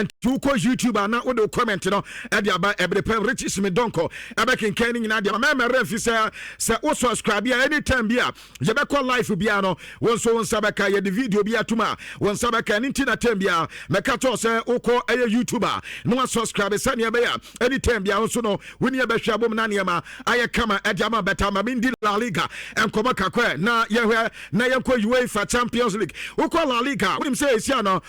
Nti wokɔ YouTube a na wode wo comment no ɛde aba. Ɛbere pɛ Richie Smidonko ɛbɛkenkan no nyinaa de ama. Mɛmɛ werɛ mfi sɛ wo subscribe a, anytime bi a yɛbɛkɔ live biara no, wo nso wo nsa bɛka. Yɛde video bi atom a, wo nsa bɛka. Ɛno nti na time biara mɛka kyɛw sɛ wokɔ ɛyɛ YouTube a na wasubscribe, sɛneɛ ɛbɛyɛ a anytime biara nso no wo ne yɛbɛhwɛ abom na nneɛma ayɛ kama ɛde ama bɛta. Ma mendi La Liga nkɔmmɔ kakra na yɛhwɛ na yɛnkɔ UEFA Champions League. Wokɔ La Liga, wonim sɛ ɛsia no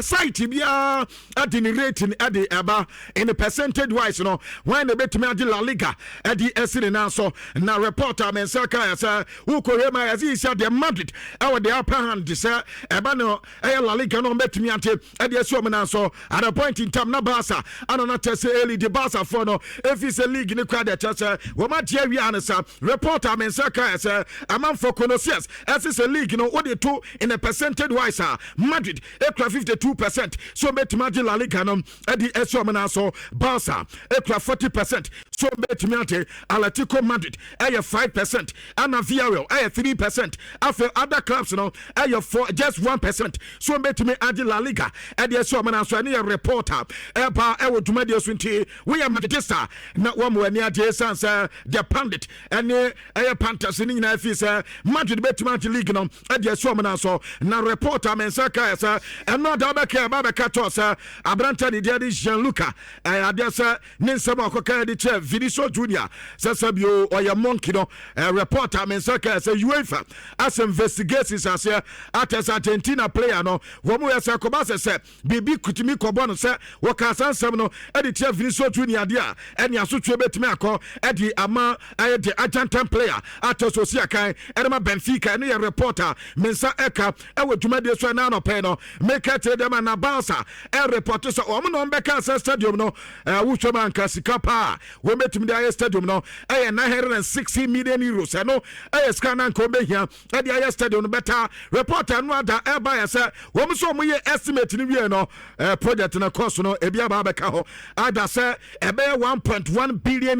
site biara ɛde ne rating ɛde ɛba in percentage wise no, wɔn na ebɛtumi agye La Liga ɛde ɛsi ne nan so. Na report a mɛnsa ka yɛ sɛ wokɔhwɛ ma yɛsɛ yɛsia deɛ, Madrid ɛwɔ the upper hand sɛ ɛba no ɛyɛ La Liga no, ɔmbɛtumi agye ɛde ɛsi ɔmo nan so. At a point in time na Barca ana na kyɛ sɛ eli de Barca foɔ no efi sɛ league ne kora deɛ, kyɛ sɛ wɔn agye awia ne sa. Report a mɛnsa ka yɛ sɛ amanfo connoisseurs ɛsi sɛ league no, wode to in a percentage wise a, Madrid ekura 52% so ɔmbɛtumi agye La Liga no ɛde ɛsi ɔmo nan so. Barca ekura 40% so ɔmbɛtumi agye. Atletico Madrid ɛyɛ 5%, ɛna Villarreal ɛyɛ 3%. Afei other clubs no ɛyɛ four, just 1% so ɔmbɛtumi agye La Liga ɛde ɛsi ɔmo nan so. Ɛne yɛ report a ɛba ɛwɔ dwumadie so. Nti woyɛ Madridista na wɔn mo ani agye esan sɛ the pundit ɛne ɛyɛ pantas ne nyinaa fi sɛ Madrid bɛtumi agye league no ɛde ɛsi ɔmo nan so. Na report a mɛnsa ka yɛ sɛ ɛno ada bɛka ɛba bɛka tɔ sɛ aberante ne deɛ de Gianluca ɛyɛ adeɛ sɛ ne nsɛm a ɔkɔka yɛde kyerɛ Vinicius Junior sɛ bio ɔyɛ monkey no. Report a mɛnsa ka yɛ sɛ UEFA as investigations aseɛ atɛ sɛ Argentina player no, wɔn yɛ sɛ kɔba sɛ biribi kutumi kɔbɔ no sɛ wɔka asa nsɛm no ɛde tia Vinicius Junior adeɛ a, ɛne asotwe bɛtumi akɔ ɛde ama ɛyɛ de Argentine player atɛ so osi akan ɛde ma Benfica. Ɛno yɛ report a me nsa ɛka ɛwɔ dwumadie so. Ɛna anɔpɛ no meka kyerɛ dɛm a na Barca ɛreport sɛ wɔn na wɔn bɛka sɛ stadium no wohwɛ mu anka sika paa wɔn bɛtumi de ayɛ stadium no ɛyɛ €960 million. Ɛno ɛyɛ sika na nka wɔn bɛhia ɛde ayɛ stadium no. Bɛta report ɛno ada ɛba yɛ sɛ wɔn nso wɔn yɛ estimate no wie no, project no cost no ebi aba abɛka hɔ ada sɛ ɛbɛyɛ €1.1 billion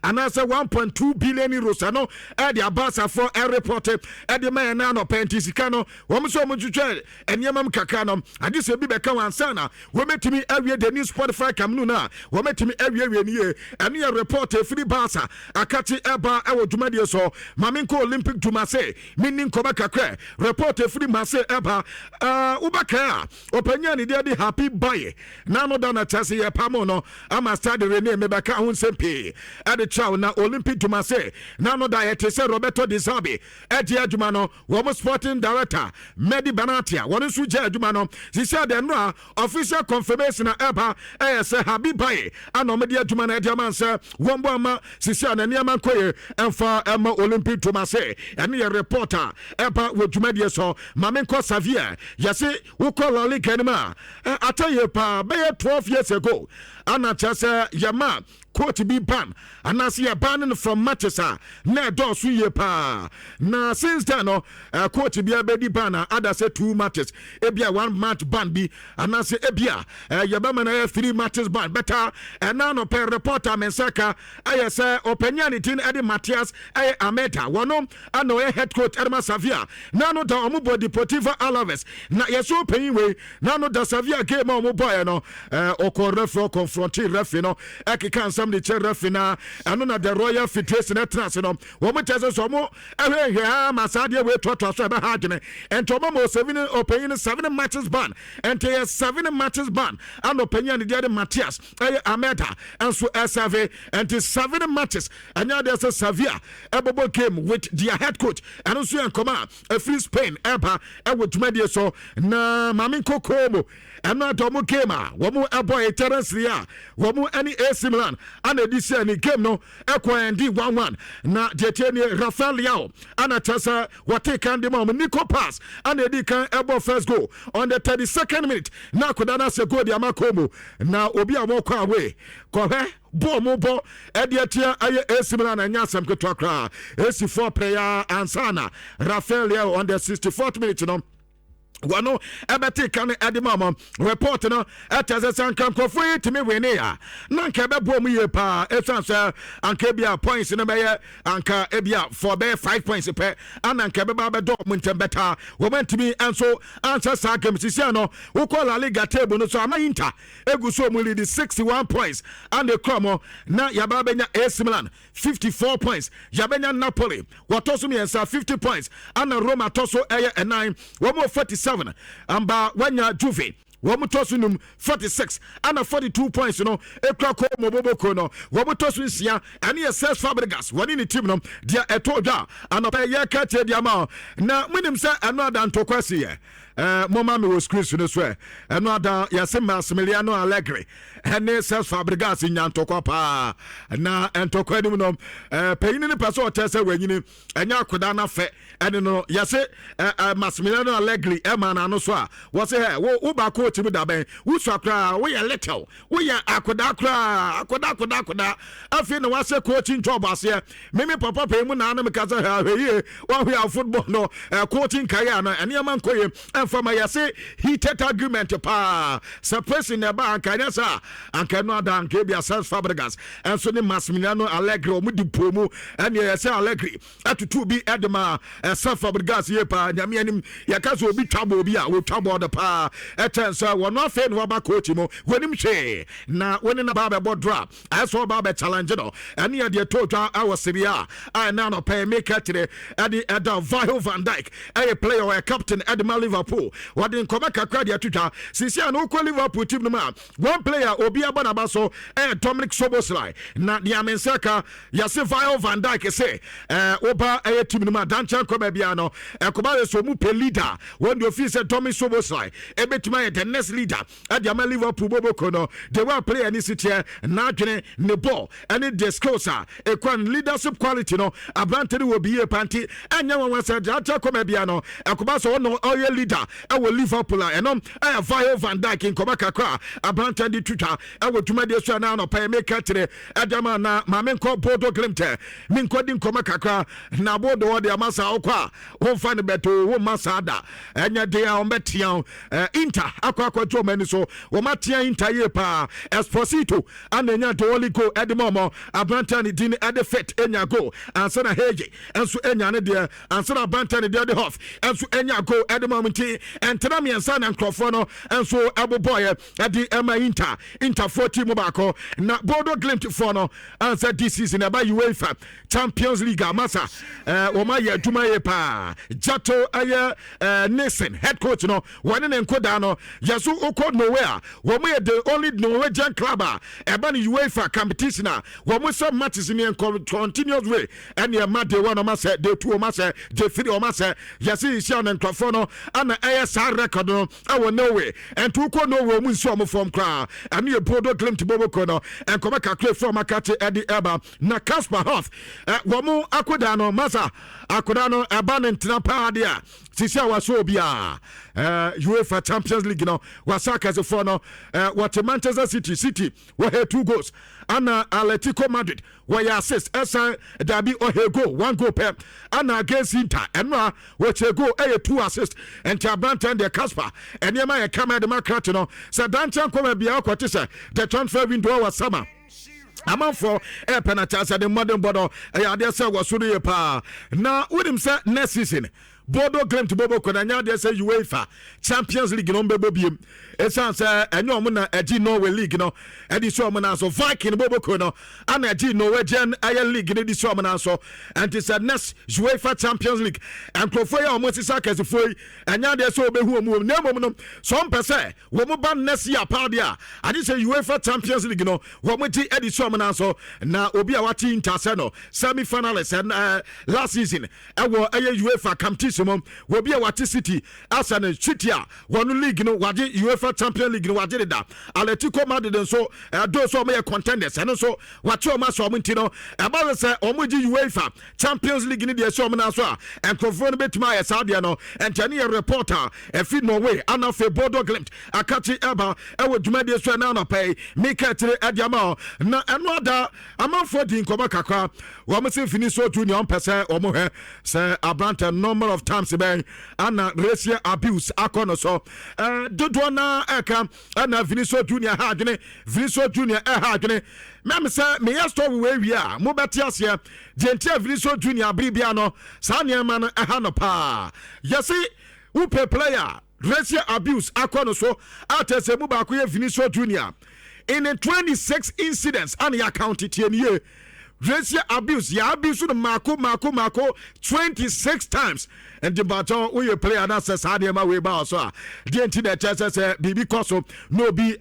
anaasɛ €1.2 billion. Ɛno ɛde abasafoɔ ɛreport ɛde ma yɛn nan anɔpɛ. Nti sika no, wɔn nso wɔn twitwa nneɛma mu kakra no ade sɛ ebi bɛka wɔn ansa na wɔmɛtumi awie the new Spotify Camp Nou no a wɔmɛtumi awie wie nie. Ɛno yɛ report efiri Barca akakye ɛba ɛwɔ dwumadie so. Maame nkɔ Olympique de Marseille, menni nkɔmɔ kakra. Report efiri Marseille ɛba, wobɛkae a, ɔpanyin a ne deɛ de Habib Beye n'ano da na kyerɛ sɛ yɛ pamo no ama Stade Rennais. Mebɛka ho nsɛm pii ɛde kyerɛw. Na Olympique de Marseille n'ano da yɛte sɛ Roberto De Zerbi ɛgye adwuma no, wɔn sporting director Mehdi Benatia, wɔn nso gye adwuma no sisi ade. No a official confirmation a ɛba ɛyɛ sɛ Habib Beye ana wɔde adwuma no ɛde ama sɛ wɔn bɔ ama sisi a na nneɛma nkɔyɛ ɛmfa ɛma Olympique de Marseille. Ɛno yɛ report a ɛba wɔ dwumadie so. Maame nkɔ Sevilla. Yɛse wokɔ La Liga anim a, ata yie paa. Bɛyɛ 12 years ago ana kyerɛ sɛ yɛma coach bi ban anaasɛ yɛban no from matches a na ɛdɔɔso yie paa. Na since then no, coach bi abɛdi ban a ada sɛ two matches, ebia one match ban bi anaasɛ ebia yɛbɛma no ɛyɛ three matches ban. Bɛta ɛna nɔpɛ report a me nsa ka ɛyɛ sɛ ɔpanyin a ne din ɛde Matias ɛyɛ Almeyda, wɔno ana ɔyɛ head coach ɛde ma Sevilla. Na no da ɔmo bɔ Deportivo Alaves na yɛsɛ ɔpanyin wei na no da Sevilla game a ɔmo bɔɔɛ no, ɔkɔ referee, ɔconfront referee no, ɛkeka nsɛm de kyerɛ referee. Na ɛno na the Royal Federation ɛtena ase no, wɔn kyɛ sɛ ɔmo ɛhwɛhwɛ ama saa adeɛ wei toatoa so ɛbɛha adwene. Ɛnti ɔmo ma ɔseven ɔpanyin no seven matches ban. Ɛnti yɛ seven matches ban ana ɔpanyin a ne deɛ de Matias ɛyɛ Almeyda ɛnso ɛserve. Ɛnti seven matches, ɛnyɛ adeɛ sɛ Sevilla ɛbɛbɔ game with their head coach. Ɛno nso yɛ nkɔmɔ a ɛfiri Spain ɛba ɛwɔ dwumadie so. Na maame nkokoo mu, ɛno ada ɔmo game a wɔn ɛbɔ Italian Serie A, wɔn ɛne AC Milan ana edi sɛ ne game no ɛkɔ ɛndi 1-1. Na deɛ tie nie, Rafael Leao ana kyerɛ sɛ wɔte kan de ma wɔn. Nico Paz ana edi kan ɛbɔ first goal on the 32nd minute na akɔda no asɛ goal de ama Como. Na obi a wɔkɔ away kɔhwɛ bɔɔl mu bɔ ɛde atia ɛyɛ AC Milan, ɛnyɛ asɛm ketewa koraa. AC foɔ pɛrɛ ya ansa na Rafael Leao on the 64th minute no. Wɔno ɛbɛte ka no ɛde ma mo. Report no ɛkyɛ sɛ anka nkurɔfoɔ yi tumi wene a, na anka ɛbɛboa mu yie paa, ɛsiane sɛ anka ebia points no bɛyɛ anka ebia for bɛyɛ 5 points pɛ ana anka ɛbɛba bɛdɔ ɔmo ntɛm bɛtaa. Wɔn antumi nso anhyɛ saa game. Sisia no wokɔ La Liga table no so ama Inter egu so, ɔmo lead 61 points ana ekura mo, na yaba bɛnya AC Milan 54 points, yabɛnya Napoli wɔtɔ so mmiɛnsa 50 points, ana Roma tɔ so ɛyɛ ɛnan, wɔn wɔ 47 amba. Wanya Juve, wɔn tɔ so num 46, ana 42 points no ekura kɔ moboboko no, wɔn tɔ so nsia. Ɛne yɛ Cesc Fabregas wɔne ne team no deɛ ɛtɔ dwa anɔpɛ yɛ ka kyerɛ deɛ ama. Na munim sɛ ɛno ada ntɔkwa si yɛ moma mi wɔ screen so no so ɛ. Ɛno ada yɛse Massimiliano Allegri ɛne Cesc Fabregas nya ntɔkwa paa, na ntɔkwa anim no panyin no pɛ sɛ ɔkyerɛ sɛ wanyini, ɛnyɛ akoda no afɛ. Ɛne no yɛse Massimiliano Allegri ɛma n'ano so a wɔse hɛ wo baako wɔ timi da bɛn wosua koraa, woyɛ little, woyɛ akoda koraa, akoda, akoda, akoda. Afei na wahyɛ coaching job aseɛ. Meme papa pɛi mu naa no meka sɛ hwɛ, ahwɛ yie, wahwɛ a football no coaching career no ɛnneɛma nkɔ yie ɛmfa ma. Yɛse heated argument paa, separation na ɛba. Anka ɛnyɛ sɛ anka ɛno ada anka ebi Cesc Fabregas ɛnso ne Massimiliano Allegri ɔmo di po mu. Ɛneɛ yɛsɛ Allegri ɛtutu bi ɛde ma ɛsɛ Fabregas yie paa. Nyame anim, yɛka sɛ obi twa bɔ obi a wɔtwa bɔɔl no paa, ɛkyɛn sɛ wɔno afei na waba coach mu, wɔnim hwee na wɔne na ba bɛbɔ dora ayɛ sɛ ɔba bɛ challenge no. Ɛne yɛ deɛ to dwa ɛwɔ Serie A a ɛna anɔpɛ meka kyerɛ ɛde ɛda. Virgil van Dijk ɛyɛ player, ɔyɛ captain ɛde ma Liverpool. Wɔde nkɔmɔ kakra deɛ to dwa sisi a na wokɔ Liverpool team no mu a, one player obi abɔ n'aba so ɛyɛ Dominic Szoboszlai. Na deɛ amensa ka, yɛse Virgil van Dijk sɛ woba ɛyɛ team no mu a, dankyɛn kɔ baabi no ɛkɔba yɛ sɛ ɔmu pɛ leader, wɔn deɛ ofii sɛ Dominic Szoboszlai ɛbɛtumi ayɛ the next leader ɛde ama Liverpool boboko no. The way player ne si teɛ, n'adwene, ne ball ɛne the skills a ɛkura, leadership quality no, aberante no wɔ bi yie panti. Ɛnyɛ wɔn sɛ dankyɛn kɔ baabi no ɛkɔba sɛ ɔno ɔyɛ leader ɛwɔ Liverpool a, ɛno ɛyɛ Virgil van Dijk nkɔmɔ kakra a aberante de twitwa ɛwɔ dwumadie so ɛna anɔpɛ meka kyerɛ ɛde ama. Na maame nkɔ Bodo Glimt, menkɔ di nkɔmɔ kakra na Bodo hɔ de ama saa wokɔ a womfa no bɛto womma saa da, ɛnyɛ de a wɔbɛtea. Inter akɔ akɔgye ɔma ani so, wɔmatea Inter yie paa. Esposito ana ɛnya the only goal ɛde ma ɔmɔ. Aberante ne din ɛde Fit ɛnya goal ansa na Hege ɛnso ɛnya ne deɛ, ansa na aberante ne deɛ de Hoff ɛnso ɛnya goal ɛde ma ɔmo. Nti ɛntena mmiɛnsa na nkurɔfoɔ no ɛnso ɛbobɔɔyɛ ɛde ɛma Inter. Interfoɔ team baako na Bodo Glimt foɔ no ansa this season ɛba UEFA Champions League amasa wɔn ayɛ adwuma yie paa. Jato ɛyɛ Nielsen head coach no, wɔne ne nkodaa no yɛso wokɔ Norway a, wɔn yɛ the only Norwegian club a ɛba no UEFA competition a wɔn sɛ matches ne continuous way. Ɛne ɛma day one ɔma sɛ, day two ɔma sɛ, day three ɔma sɛ. Yɛsi nhyia ne nkurɔfoɔ no ana ɛyɛ saa record no ɛwɔ Norway. Ɛnti wokɔ Norway, ɔmu nsi ɔmo fam koraa. Ɛno yɛ Bodo Glimt boboko no nkɔmɔ kakra efi ɔmo akakye ɛde ɛba. Na Kasper Hoff wɔn akodaa no masa akodaa no ɛba ne ntena paa deɛ a sisi a wasɔ obiara UEFA Champions League no wasa akɛsefoɔ no. Wɔte Manchester City, City wɔhɛ two goals, ana Atletico Madrid wɔyɛ assist ɛsan dabi ɔhɛ goal, one goal pɛ, ana against Inter ɛno a wɔkyɛ goal, ɛyɛ two assist. Nti aberanteɛ deɛ Kasper ɛnneɛma yɛ kama ɛde ma krakye no sɛ dankyɛn kɔ baabi a ɔkɔte sɛ the transfer window wɔ sama amanfoɔ ɛɛpɛ na kyerɛ sɛ de mmɔden bɔ no ɛyɛ adeɛ sɛ wɔ so no yɛ paa. Na wonim sɛ next season Bodo Glimt bobo kɔ na nyɛ adeɛ sɛ UEFA Champions League no mbɛbɔ biem, ɛsiane sɛ ɛnyɛ ɔmo na ɛgye Norway league no ɛde so ɔmo nan so. Viking boboko no ana ɛgye Norwegian ɛyɛ league no de so ɔmo nan so. Ɛnti sɛ next UEFA Champions League, nkurɔfoɔ yi a ɔmo sisa akɛsefoɔ yi, ɛnyɛ adeɛ sɛ ɔbɛhu ɔmo wɔm. Na mmom no sɛ ɔmpɛ sɛ wɔn ba next year paa deɛ a, ade sɛ UEFA Champions League no wɔn gye ɛde so ɔmo nan so. Na obi a wate Inter sɛ no semi finalist last season ɛwɔ ɛyɛ UEFA competition mu, obi a wate City asa no, City a wɔn league no wagye, UEFA Champions League no wagye deda. Atletico Madrid nso ɛdo so ɔmo yɛ contenders, ɛno nso wate ɔmo asɔ ɔmo. Nti no ɛba sɛ ɔmo gye UEFA Champions League no deɛ ɛsɛ ɔmo nan so a, nkurɔfoɔ no bɛtumi ayɛ saa deɛ no. Ɛnkyɛn yɛ report a ɛfi Norway ana afei Bodo Glimt akakye ɛba ɛwɔ dwumadie so ɛna anɔpɛ yi mika akyire ɛde ama hɔ. Na ɛno ada amanfoɔ di nkɔmɔ kakra, wɔn sɛ Vinicius Junior ɔmpɛ sɛ wɔn hwɛ sɛ aberante number of of times bɛn ana racial abuse akɔ no so. Dodoɔ na ɛka ɛna Vinicius Junior ha adwene, Vinicius Junior ɛha adwene. Mɛm sɛ meyɛ story wei wie a, mobɛte aseɛ deɛ nti a Vinicius Junior abere bia no saa nneɛma no ɛha no paa. Yɛse wopɛ player racial abuse akɔ no so atɛ sɛ mu baako yɛ Vinicius Junior. In 26 incidents ana yɛ account tie nie, racial abuse yɛ abuse no mako mako mako 26 times. Nti mpakyɛw, woyɛ player na sɛ saa nneɛma wei ba so a, deɛ nti na ɛkyɛ sɛ biribi kɔ so na obi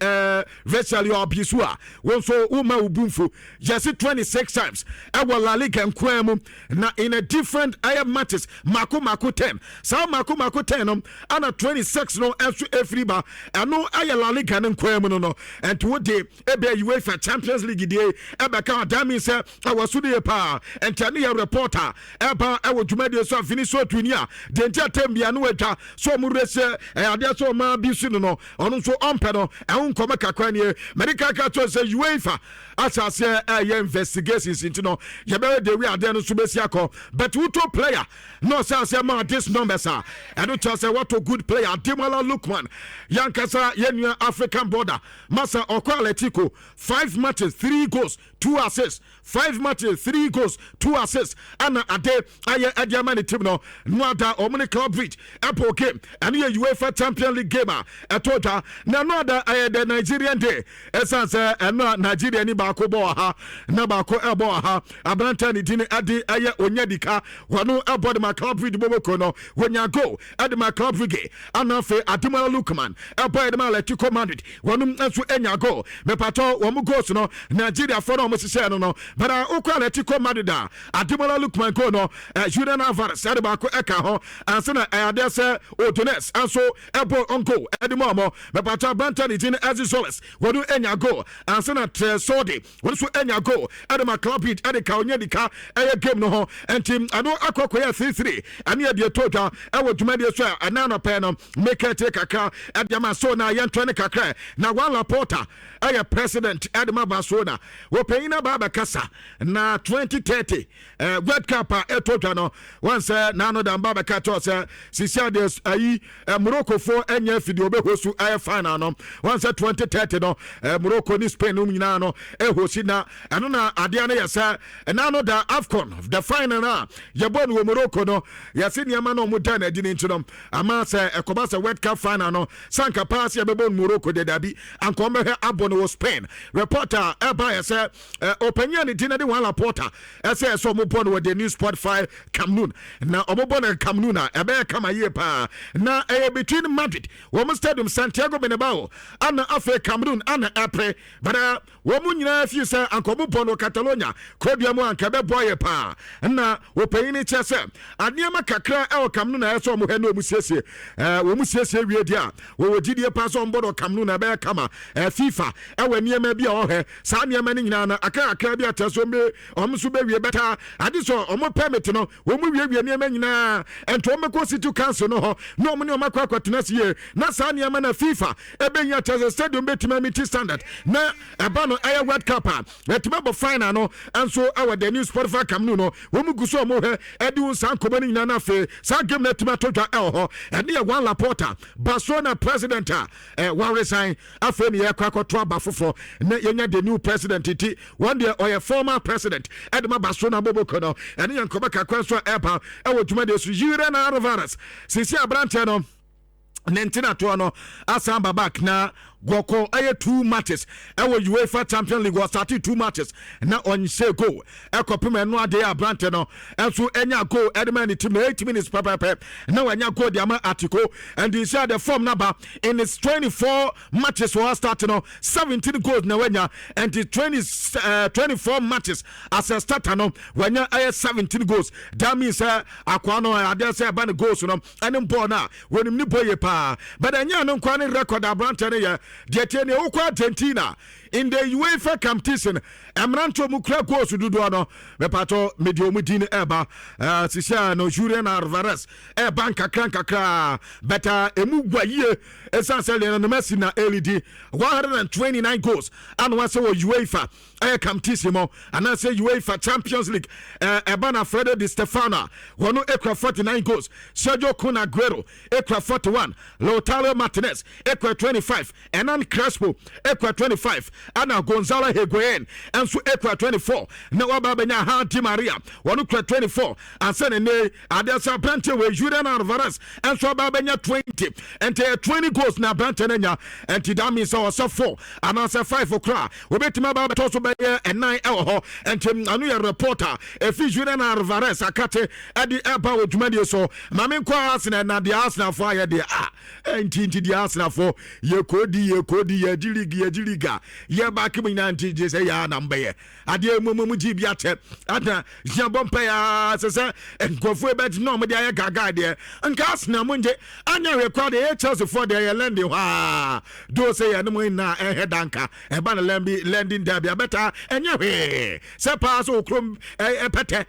racially abuse a, wo nso woma wo bu mfu. Yɛse 26 times ɛwɔ La Liga nkoa mu na in a different ɛyɛ matches mako mako 10. Saa mako mako 10 no ana 26 no ɛnso ɛfiri ba. Ɛno ɛyɛ La Liga no nkoa mu no. Ɛnti wode ebe UEFA Champions League die ɛbɛka, that means sɛ ɛwɔ so de yɛ paa. Ɛnti ɛne yɛ reporter ɛba ɛwɔ dwumadie so a, Vinicius Junior deɛ nti atɛm bia no atwa so ɔmo rɛsɛ ɛyɛ adeɛ sɛ ɔmaa bi si no, ɔno nso ɔmpɛ no. Ɛho nkɔmɔ kakra nie mɛde kaka kyerɛ sɛ UEFA ahyɛ aseɛ ɛyɛ investigations, nti no yɛbɛyɛ de wi adeɛ no nso bɛsi akɔ. But wotɔ player na ɔhyɛ aseɛ ma this numbers a, ɛno kyerɛ sɛ wɔtɔ good player. Ademola Lookman, yankasa yɛnua African border masa, ɔkɔ Atletico, five matches, three goals, two assists, five matches, three goals, two assists ɛna ade ayɛ ɛde ama ne team no. No ada ɔmo ne Club Brugge ɛbɔ game, ɛno yɛ UEFA Champion League game a ɛtɔ dwa. Na ɛno ada ɛyɛ the Nigerian Day, ɛsiane sɛ ɛno a Nigeria ni baako bɔ wɔ ha na baako ɛbɔ wɔ ha. Aberante ne din ɛde ɛyɛ Onyedika, wɔno ɛbɔ de ma Club Brugge boboko no, wɔnya goal ɛde ma Club Brugge. Ana afei Ademola Lookman ɛbɔ ɛde ma Atletico Madrid, wɔnom nso anya goal. Mepatɔ wɔn goals no, Nigeriafoɔ no a wɔn hyehyɛ no, bɛrɛ okɔ Atletico Madrid a, Ademola Lookman goal no, Julian Alvarez ɛde baako ɛka ho ansa na ɛyɛ adeɛ sɛ Ordonez nso ɛbɔ on goal ɛde mu ɔmo. Mepatɔ aberante ne din Essi Solis, wɔn anya goal ansa na Tresorde wɔn nso anya goal ɛde ma Club Brugge ɛde ka Onyedika ɛyɛ game no ho. Nti ɛno akɔkɔyɛ 3-3. Ɛne yɛ deɛ to dwa ɛwɔ dwumadie so a ɛna anɔpɛ no meka tie kakra ɛde ama so na yɛntɔ ne kakra. Na Juan Laporta ɛyɛ president ɛde ma Barcelona, wɔpanyin no aba abɛkasa na 2030 World Cup a ɛtɔ dwa no, wɔn sɛ n'ano da mba bɛka kyerɛ sɛ sisi adeɛ ayi Morocco foɔ ɛnyɛ afidie ɔbɛhost ɛyɛ final no. Wɔn sɛ 2030 no Morocco ne Spain no nyinaa no ɛhost, na ɛno na adeɛ no yɛ sɛ ɛnano da AFCON the final no a yɛbɔ no wɔ Morocco no, yɛse nneɛma no ɔmo da n'adi no nti no ama sɛ ɛkɔba sɛ World Cup final no sanka paa sɛ yɛbɛbɔ no Morocco de, dabi, anka ɔmbɛhwɛ abɔ no wɔ Spain. Report a ɛba yɛ sɛ ɔpanyin a ne din de Juan Laporta ɛsɛ ɔmo bɔ no wɔ the new Spotify Camp Nou, na ɔmo bɔ no Camp Nou a, ɛbɛyɛ kama yie paa. Na ɛyɛ between Madrid wɔn stadium Santiago Bernabeu ana afei Camp Nou ana ɛpere bɛrɛ wɔn mu nyinaa fi sɛ anka ɔmo bɔ no Catalonia kurodua mu anka ɛbɛboa yɛ paa. Na ɔpanyin no kyerɛ sɛ adeɛma kakra ɛwɔ Camp Nou na ɛsɛ ɔmo hɛ na ɔmo siesie wɔn siesie wie deɛ a, wɔwɔ gyidie paa sɛ ɔmo bɔ no Camp Nou na ɛbɛyɛ kama. FIFA ɛwɔ nneɛma bi a ɔhɛ saa nneɛma no nyinaa no aka kakra bi atɛ so ɔmo ɔmo nso bɛwie bɛta ade sɛ ɔmo permit no, wɔn mu wiewie nneɛma nyinaa ɛnti wɔn bɛkɔ city council no hɔ na ɔmo ne ɔmo akɔ akɔtena se yie na saa nneɛma na FIFA ɛbɛnya kyerɛ sɛ stadium bɛtumi ameet standard na ɛba no ɛyɛ World Cup a ɛtumi abɔ final no nso ɛwɔ the new Spotify Camp Nou no. Wɔn mu gu so a wɔn hwɛ ɛde wɔn saa nkɔmɔ no nyinaa na afei saa game no atumi ato dwa ɛwɔ hɔ. Ɛne yɛ Juan Laporta, Barcelona president a wɔaresign. Afei ne yɛkɔ akɔto aba foforɔ na yɛnya the new president, ti wɔn deɛ ɔyɛ former president ɛde ma Barcelona boboko no. Ɛne yɛ nkɔmɔ kakra nso a ɛba ɛwɔ dwumadie so. Julian Alvarez, sisi aberanteɛ no ne ntenatoɔ no asan ba back na gɔkɔ ɛyɛ two matches ɛwɔ UEFA Champion League. Ɔstart two matches na ɔnhyɛ goal ɛkɔpem ɛno adeɛ. Aberante no ɛnso ɛnya goal ɛde ma ne team no 8 minutes pɛpɛpɛ na wanya goal de ama Atiko. And nhyɛ the form naba in his 24 matches wɔ start no, 17 goals na wanya. And 20 24 matches as a starter no, wanya ɛyɛ 17 goals. That means sɛ akoa no adeɛ sɛ ɛba ne goals no ɛne bɔɔl no a wɔnim ne bɔ yie paa, but ɛnyɛ no nkwa ne record aberante no yɛ. Deɛ tie ne wokɔ Argentina in the UEFA competition, mmeranteɛ mu kura goals dodoɔ no, mepatɔ mede ɔmu din ɛba sisia no, Julian Alvarez ɛba nkakra nkakra, but ɛmu gua yie ɛsiane sɛ Lionel Messi na ɛlead, 129 goals ana wasɛ wɔ UEFA ɛyɛ competition mu anaasɛ UEFA Champions League. Ɛba na Alfredo Di Stefano a wɔno ekura 49 goals, Sergio Kun Aguero ekura 41, Lautaro Martinez ekura 25, Hernan Crespo ekura 25, ana Gonzalo Higuain nso ekura 24, na waba abɛnya ha Di Maria, wɔno kura 24 ansa na ne adeɛ sɛ aberanteɛ wɔ Julian Alvarez nso aba abɛnya 20. Nti ɛyɛ 20 goals na aberanteɛ no anya, nti that means sɛ ɔsɛ 4 anaasɛ 5 koraa wɔbɛtumi aba abɛtɔ so bɛyɛ ɛnan ɛwɔ hɔ. Nti ano yɛ reporter ɛfi Julian Alvarez akate ɛde ɛba wɔ dwumadie so. Maame nkɔ Arsenal na deɛ Arsenalfoɔ ayɛ deɛ a nti deɛ Arsenalfoɔ yɛkɔdi yɛkɔdi yɛgye league, yɛgye league a yɛbaake mu nyinaa, nti gye sɛ yɛa na mbɛyɛ adeɛ mu gye bi akyɛ ana yɛbɔ mpa yɛ sɛ nkurɔfoɔ bɛgye na ɔmode ayɛ gaga deɛ nka Arsenal mu ngye anya hwɛ kora deɛ ɛyɛ Chelsea foɔ deɛ yɛ London hɔ a do sɛ yɛne mo nyinaa ɛhɛ danka ɛba no London derby abɛta ɛnyɛ hwee sɛ paa sɛ wo kurom ɛpɛtɛ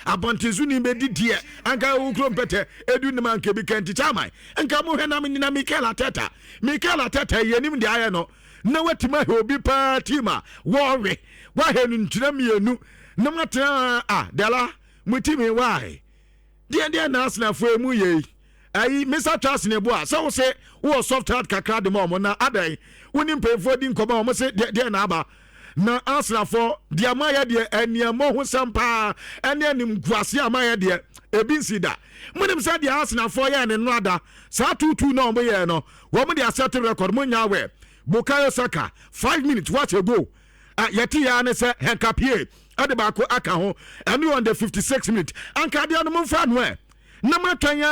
abɔntenso ni bɛdi deɛ anka wo kurom pɛtɛ ɛdu nim anka bi ka. Nti chairman nka mohwɛ na menyina Mikel Arteta, Mikel Arteta yɛnim deɛ ayɛ no na watumi ahɛ obi paa team a wɔwe wahɛ no nkyerɛ mmienu na matena a dala mo team why deɛ deɛ na Arsenalfoɔ emu yɛ yi ayi. Mr Charles ne bo a sɛ wo se wowɔ soft heart kakra de ma ɔmo na adan wo ne mpanyinfoɔ di nkɔmɔ a ɔmo se deɛ deɛ na aba na Arsenalfoɔ deɛ mo ayɛ deɛ ɛniɛmɔ ho sɛm paa ɛne animguase a mo ayɛ deɛ ebi nsi da. Monim sɛ deɛ Arsenalfoɔ yɛ ne no ada saa 2-2 na ɔmo yɛ no, wɔn de aset record. Mo nya awɛ Bukayo Saka 5 minutes what a goal yɛte yɛ ne sɛ Hincapie ɛde baako aka ho ɛne on the 56 minute anka adeɛ no momfa no ɛ na matwɛn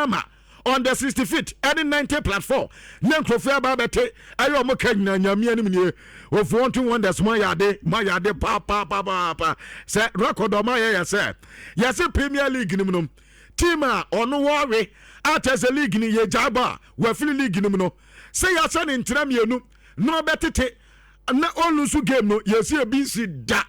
ama on the 65th ɛne 90 plus 4 na nkurɔfoɔ aba abɛte ɛyɛ ɔmo ka nyina. Nyame anim nie, ofu wonders mo ayɛ ade, mo ayɛ ade paapaapaapa sɛ record ɔmo ayɛ yɛ sɛ yɛsɛ Premier League nim no, team a ɔno wɔwe akyɛ sɛ league ni yɛgya bɔ a wafiri league nim no sɛ yɛahyɛ ne ntena mmienu na ɔbɛtete na ɔlose game no, yɛsi ebi nsi da.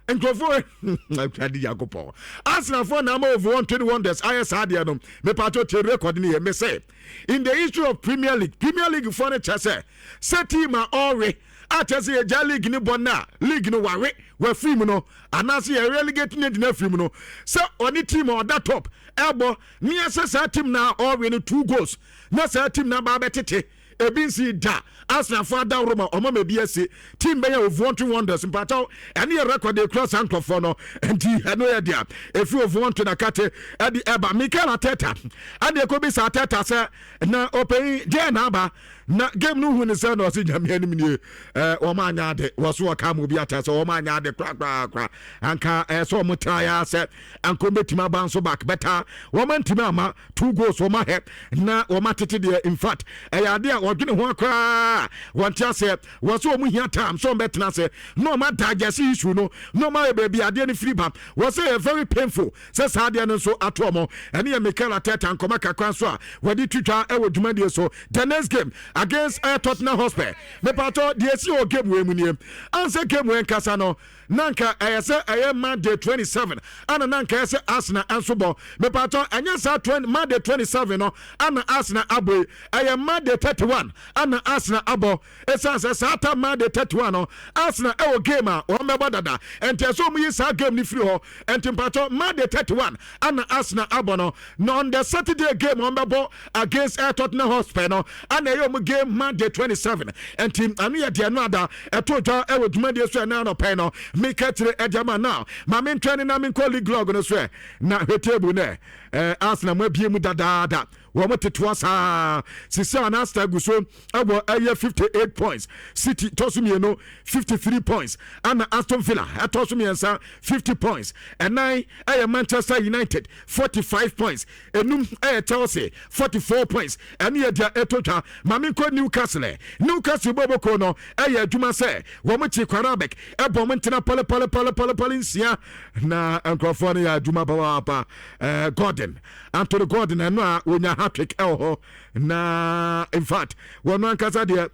Nkurɔfoɔ Awurade Yakopɔn, Arsenalfoɔ na ama over 120 wonders ayɛ saa adeɛ no. Mepatɔ tie record no yɛ me sɛ in the history of Premier League, Premier League foɔ no kyɛ sɛ team a ɔwe akyɛ sɛ yɛgya league ne bɔ no a league no wawe wafiri mu no anaasɛ yɛ relegate ne gyina afiri mu no sɛ ɔne team a ɔda top ɛbɔ ne yɛsɛ saa team na ɔwe no two goals na saa team na ba bɛtete, ebi nsi da. Arsenalfoɔ adaworo ma ɔma ma ebi asi team bɛyɛ Ovuɔnto Wonders mpataw ɛne yɛ record ekura saa nkurɔfoɔ no. Nti ɛno yɛ deɛ efi Ovuɔnto na kate ɛde ɛba. Mikel Arteta ɛde ekɔ bi sa Arteta sɛ na ɔpanyin deɛ na aba na game no hu ne sɛ na ɔsi Nyame anim nie wɔn anya ade wɔso wɔka mu bi ata sɛ wɔn anya ade korakorakora anka sɛ wɔn tena ya sɛ anka wɔn bɛtumi aba nso back better, wɔn ntumi ama two goals wɔn ahɛ na wɔn atete deɛ. In fact, ɛyɛ ade a wɔdwene ho koraa wɔn te aseɛ wɔ so wɔn hia time so wɔn bɛtena ase na wɔn adigest issue no na wɔn ayɛ baabi adeɛ no firi ba. Wɔ sɛ yɛ very painful sɛ saa adeɛ no nso ato wɔn. Ɛne yɛ Mikel Arteta nkɔmɔ kakra nso a wɔde twitwa ɛwɔ dwumadie so. The next game against Tottenham Hotspur, mepatɔ deɛ esi wɔ game wei mu nie. Ansɛ game wei nkasa no na nka ɛyɛ sɛ ɛyɛ Monday 27 ana na nka ɛyɛ sɛ Arsenal nso bɔ. Mepatɔ ɛnyɛ saa 20 Monday 27 no ana Arsenal abɔ yi, ɛyɛ Monday 31 ana Arsenal abɔ. Ɛsiane sɛ saa ta Monday 31 no Arsenal ɛwɔ game a wɔn bɛbɔ dada, ɛnti ɛsɛ wɔn yi saa game no firi hɔ. Ɛnti mpatɔ Monday 31 ana Arsenal abɔ no, na on the Saturday game wɔn bɛbɔ against Tottenham Hotspur no ana ɛyɛ wɔn game Monday 27. Ɛnti ano yɛ deɛ no ada ɛto dwa ɛwɔ dwumadie so ɛna anɔpɛ no meka kyerɛ ɛde ama now. Maame ntwɛn ne na menkɔ league log no so ɛ na hwɛ table no ɛ Arsenal mo abie mu dadaada, wɔn tetoa saa sisi a na Arsenal gu so ɛwɔ ɛyɛ 58 points, City tɔ so mmienu 53 points, ɛna Aston Villa ɛtɔ so mmiɛnsa 50 points, ɛnan ɛyɛ Manchester United 45 points, enum ɛyɛ Chelsea 44 points. Ɛne yɛ deɛ ɛtɔ twa. Maame nkɔ Newcastle. Newcastle bɔbɔko no ɛyɛ adwuma sɛ wɔn kyi Qarabag ɛbɔ wɔn ntena pɔlepɔlepɔlepɔlepɔle nsia na nkurɔfoɔ no yɛ adwuma papaapa. Gordon, Anthony Gordon, ɛno a wonya. Hat-trick ɛwɔ hɔ na in fact wɔn ankasa deɛ,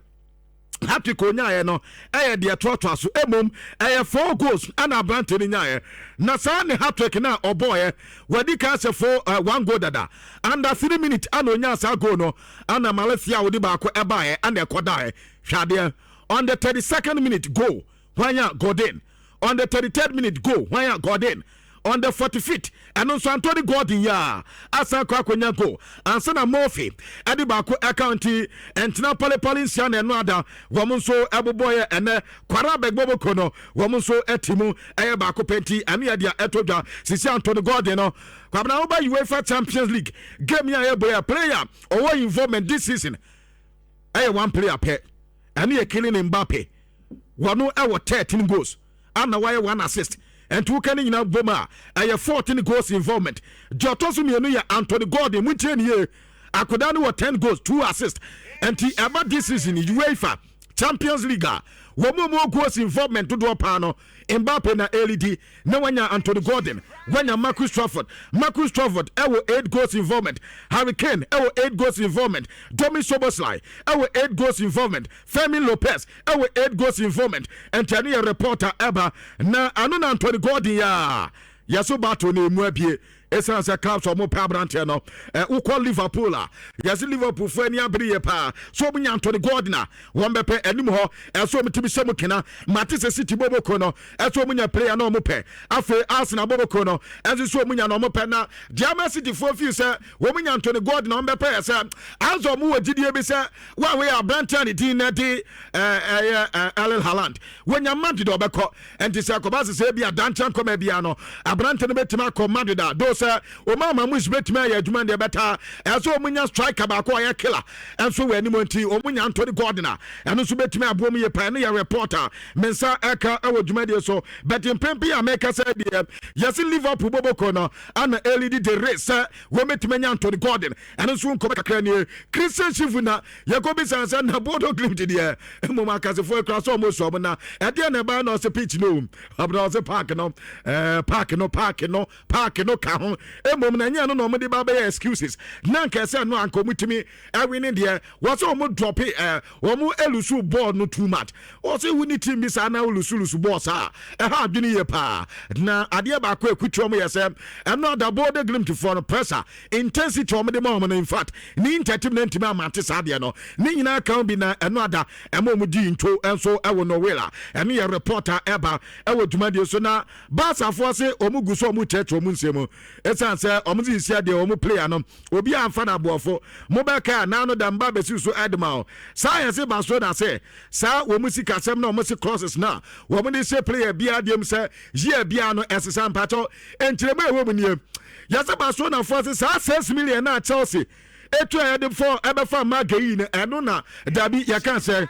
hat-trick onyaeɛ no ɛyɛ deɛ toatoa so. Emom ɛyɛ four goals ɛna aberante no nyaeɛ, na saa ne hat-trick na ɔbɔɔyɛ, wɔdi kan sɛ four one goal dada under 3 minutes ɛna onyaa saa goal no, ɛna Malaysia a wɔde baako ɛbaeɛ ɛna ɛkɔdaeɛ. Hwɛ adeɛ, on the 32nd minute, goal hwanya Gordon. On the 33rd minute, goal hwanya Gordon. On the 45th, ɛno nso Anthony Gordon yɛ a asan kɔ akɔnya goal ansa na Murphy ɛde baako ɛka. Nti ɛntena palepale nsia na ɛno ada wɔn nso ɛbobɔ yɛ. Ɛnɛ kwara bɛgbɔbɔko no, wɔn nso ɛte mu ɛyɛ baako pɛ, nti ɛno yɛ deɛ ɛtɔ dwa sisi. Anthony Gordon no, Kwabena, woba UEFA Champions League game yi a yɛbɔ yɛ, player ɔwɔ involvement this season ɛyɛ one player pɛ, ɛno yɛ Kylian Mbappe. Wɔno ɛwɔ 13 goals ana wayɛ one assist, ɛnti woka ne nyinaa bom a, ɛyɛ 14 goals involvement. Deɛ ɔtɔ so mmienu yɛ Anthony Gordon. Muntie ne yie, akodaa no wɔ 10 goals, 2 assist. Ɛnti ɛba this season UEFA Champions League a, wɔn mu mu goals involvement dodoɔ paa no, Mbappe na ɛlead, na wanya Anthony Gordon, wanya Marcus Rashford. Marcus Rashford ɛwɔ 8 goals involvement, Harry Kane ɛwɔ 8 goals involvement, Domi Szoboszlai ɛwɔ 8 goals involvement, Fermin Lopez ɛwɔ 8 goals involvement. Ɛnti ɛno yɛ reporter ɛba na ano na Anthony Gordon yɛ a yɛso battle no emu abie, ɛsiane sɛ clubs a ɔmo pɛ aberanteɛ no ɛ. Wokɔ Liverpool a, yɛse Liverpool fo ani abere yɛ paa so ɔmo nya Anthony Gordon a, wɔn bɛpɛ anim hɔ ɛso ɔmo tumi hyɛ mu kena. Mate sɛ City boboko no ɛso ɔmo nya player na ɔmo pɛ. Afei Arsenal boboko no ɛnso so ɔmo nya na ɔmo pɛ, na deɛ ama City foɔ feel sɛ wɔn nya Anthony Gordon na wɔn bɛpɛ yɛ sɛ anso ɔmo wɔ gyidie bi sɛ wɔn a wɔyɛ aberanteɛ ne din na de ɛyɛ Erling Haaland, wɔnya Madrid ɔbɛkɔ. Ɛnti sɛ akɔba sɛ bi adankyɛn nkɔmɛ bia no, aberante no bɛtumi akɔ Madrid a do sɛ ɔma ama mu bɛtumi ayɛ adwuma deɛ bɛta ɛsɛ ɔmo nya striker baako a ɔyɛ killer ɛnso wɔ anim. Nti ɔmo nya Anthony Gordon a, ɛno nso bɛtumi aboɔ mu yie paa. Ɛno yɛ reporter me nsa ɛka ɛwɔ dwumadie so. But mpempe a mɛka sɛ deɛ yɛse Liverpool boboko no ana ɛlead the race sɛ wɔmɛtumi anya Anthony Gordon. Ɛno nso nkɔmɛ kakra nie. Christian Chivu na yɛkɔ bisa sɛ na Bodo Glimt deɛ mmom akasefoɔ akura sɛ ɔmo sɔ ɔmo na ɛdeɛ na ɛbaa na ɔsɛ pitch no abena ɔsɛ park no, park no, park no, park no ka ho. Mmom na ɛnyɛ no na ɔmo de ba bɛyɛ excuses na nka ɛsɛ no anka ɔmo tumi ɛwi ne deɛ wɔsɛ ɔmo drop ɔmo elose ball no too much. Wɔsɛ wo ne team bi saa na olose lose ball saa, ɛha adwene yie paa. Na adeɛ baako ekutu ɔmo yɛ sɛ ɛno ada Bodo Glimt foɔ no pressure intensity ɔmo de ma ɔmo no, in fact ne Inter team na ntumi amante saa adeɛ no ne nyinaa kan bi na ɛno ada ɛma ɔmo di nto ɛnso ɛwɔ Norway a. Ɛno yɛ reporter ɛba ɛwɔ dwumadie so. Na Barcafoɔ se ɔmo gu so ɔmo kyerɛkyerɛ ɔmo nsɛm mu, ɛsiane sɛ ɔmo de nsia deɛ ɔmo player no obi amfa no aboɔfo mobɛka a naano da mba bɛsi so ɛde o saa. Yɛ se Barcelona sɛ saa wɔn sikasɛm na wɔn se clauses na wɔn de hyɛ player biara deɛ mu sɛ yie biara no ɛsesa. Mpakyɛw, nkyerɛmu a ɛwɔ mu nie: yɛsɛ Barcelonafoɔ se saa 6 million na Chelsea etu a yɛde fɔ ɛbɛfa Mageyi no, ɛno na dabi yɛka sɛ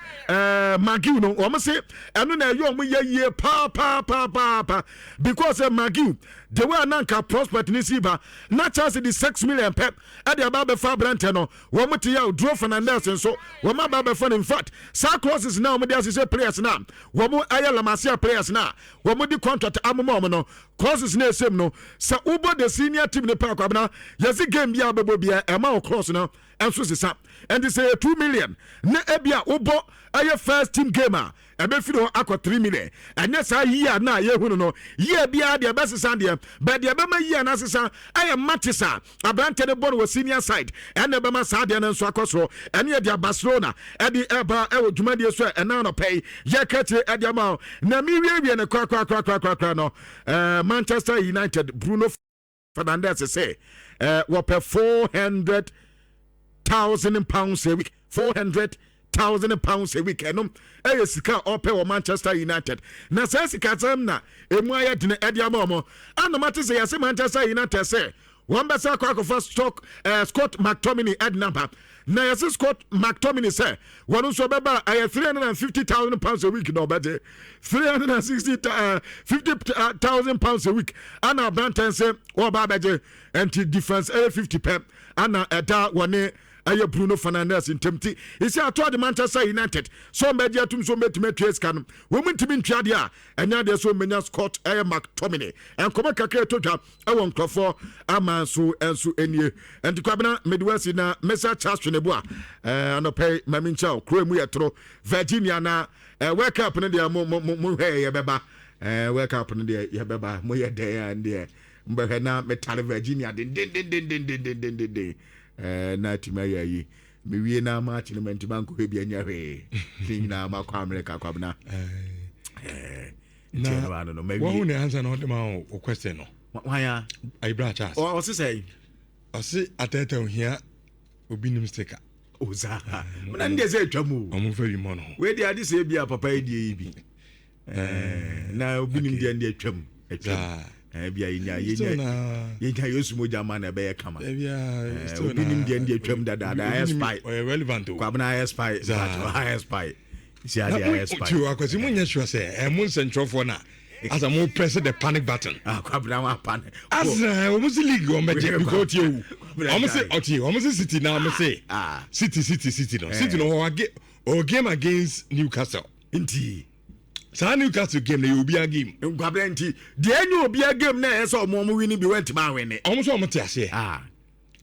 Magiw no, wɔn se ɛno na ɛyɛ wɔn yɛ yie paapaapaapaapa, because Magiw the way ananka prospect ne si ba na Chelsea de 6 million pɛ ɛde aba abɛfa aberantɛ no, wɔn te yɛ Duro Fernandez nso wɔn aba abɛfa no. In fact, saa clauses na wɔn de ahyehyɛ players na wɔn ɛyɛ La Masia players na wɔn de contract amoma wɔn no, clauses na esem no sɛ wobɔ the senior team ne pɛ akwabena, yɛsi game bi a wobɛbɔ bia ɛma wo clause no ɛnso sesa. Ɛnti sɛ yɛ 2 million na ebi a wobɔ ɛyɛ first team game a, ɛbɛfiri hɔ akɔ 3 million. Ɛnyɛ saa yie na yɛhu no yie biara deɛ ɛbɛsesa deɛ bɛ deɛ ɛbɛma yie na asesa ɛyɛ matches a aberante no bɔ no wɔ senior side, ɛna ɛbɛma saa deɛ no nso akɔ soro. Ɛne yɛde Barcelona ɛde ɛba ɛwɔ dwumadie so a ɛna anɔpɛ yi yɛka kyerɛ ɛde ama wo na mewiewie no korakorakorakorakora no, Manchester United Bruno Fernandes sɛ wɔpɛ £400,000 a week. £400,000 a week, ɛnom ɛyɛ sika a ɔpɛ wɔ Manchester United. Na saa sika sɛm na emu ayɛ dene ɛde ama ɔmo anam ate sɛ yɛsɛ Manchester United sɛ wɔn bɛsɛ akɔ akɔfa stock Scott McTominay ɛde naba. Na yɛsɛ Scott McTominay sɛ wɔn nso bɛba ɛyɛ £350,000 a week na ɔbɛgye three hundred and sixty £50,000 a week ana aberantɛn sɛ wɔba abɛgye. Nti difference ɛyɛ 50 pɛ ana ɛda wɔne. ɛyɛ Bruno Fernandes ntam ti ɛsi atɔ de Manchester United sɛ ɔmbɛgye atum sɛ ɔmbɛtumi atua sika no, wɔn ntumi ntua deɛ a, ɛnyɛ adeɛ sɛ ɔmbɛnya Scott ɛyɛ McTominay. Nkɔmɔ kakra ɛtɔ dwa ɛwɔ nkurɔfoɔ ama nso ɛnso nie. Nti Kwabena Medewasi na Mesa Charles Twenebo a anɔpɛ yi mami nkyɛw kuro mu yɛ toro Virginia na World Cup no deɛ mo mo mo hwɛ yɛbɛba World Cup no deɛ yɛbɛba, mo yɛ dɛn a deɛ mbɛhwɛ na metare Virginia dendendendendendendenden na atumi ayɛ ayi mewie na maakye no mantumi ankɔhwɛ bi anya hwee ne nyinaa makɔ Amerika, Kwabena. Na wɔn ne ansa na ɔde ma wo question no. Hwan? Ayibra Charles. Ɔse sɛ Ɔse Arteta ohia obi nim sticker. Oza mena ne deɛ sɛ atwa mu. Ɔmo fɛ bi mɔ no ho. Wei deɛ ade sɛ bi a papa yi deɛ yi bi na obi nim deɛ ne atwam atwam bi a yɛnya yɛnya yɛnya Yesu mogya ma na ɛbɛyɛ kama. Obi nim deɛ ne deɛ atwam dadaada ayɛ spy. Ɔyɛ relevant o. Kwabena ayɛ spy, ayɛ spy si ade ayɛ spy. Tiw akwasi mo nyɛ sure sɛ ɛmo nsɛntwerɛfoɔ na asa mo press the panic button. Ah, Kwabena wa pan. Asa wɔn si league wɔn bɛ gye because ɔtie o, wɔn si ɔtie, wɔn si City na wɔn si City City City no City no ɔwɔ ɔwɔ game against Newcastle. Nti saa Newcastle game na yɛ obiara game. Nkwabena, nti deɛ enye obiara game na ɛyɛ sɛ ɔmo win bi wɔntumi awin. Ɔmo sɛ ɔmo te aseɛ.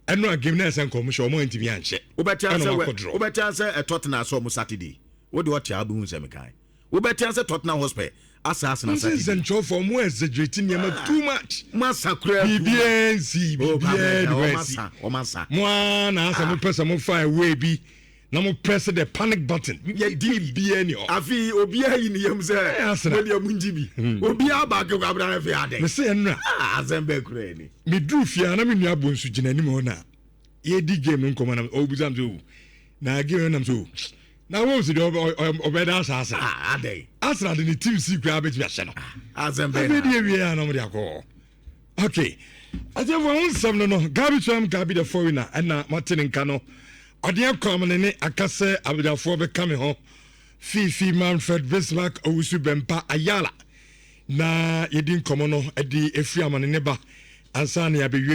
Ɛno a game na ɛsɛ nkɔmɔ hyɛ ɔmo ntumi anhyɛ. Wobɛte asɛ wobɛte asɛ ɛtɔtena asɛ ɔmo Saturday wode ɔte a wobɛhu sɛ mekan wobɛte asɛ Tottenham Hotspur asa Arsenal Saturday. Nsɛntwerɛfoɔ mo exaggerate nneɛma too much. Mo asa kura. Biribiara nsi, biribiara ni hɔ asi. Ɔmo asa. Mo ara na asɛ mo pɛ sɛ mo fa away bi na mo press the panic button. Yɛdi biribiara ni hɔ. Afi obiara yi ne yam sɛ mo deɛ mo ngyi bi, obiara baako Kwabena afei adɛ. Mese ɛnura. Asɛm bɛɛ kura ni. Meduru fie a na me nua abɔ nsu gyina anim hɔ na yɛdi game no nkɔmɔ na ɔbusa m sɛ o na game no nam sɛ o na Wolves deɛ ɔbɛda asa asa. Adɛn? Arsenal de ne team si koraa bɛtumi ahyɛ no. Asɛm bɛɛ na afei deɛ wie a na ɔmde akɔ. Okay, atiefo ho nsɛm no Gabi Twam, Gabi the foreigner, ɛna mate ne nka no ɔde akɔ amene ne aka sɛ abadwafoɔ bɛka me ho Fifi Manfred Bismarck Owusu Bɛmpa Ayala na yɛdi nkɔmmɔ no de ɛfiri amane ne ba ansa na yɛabɛwie.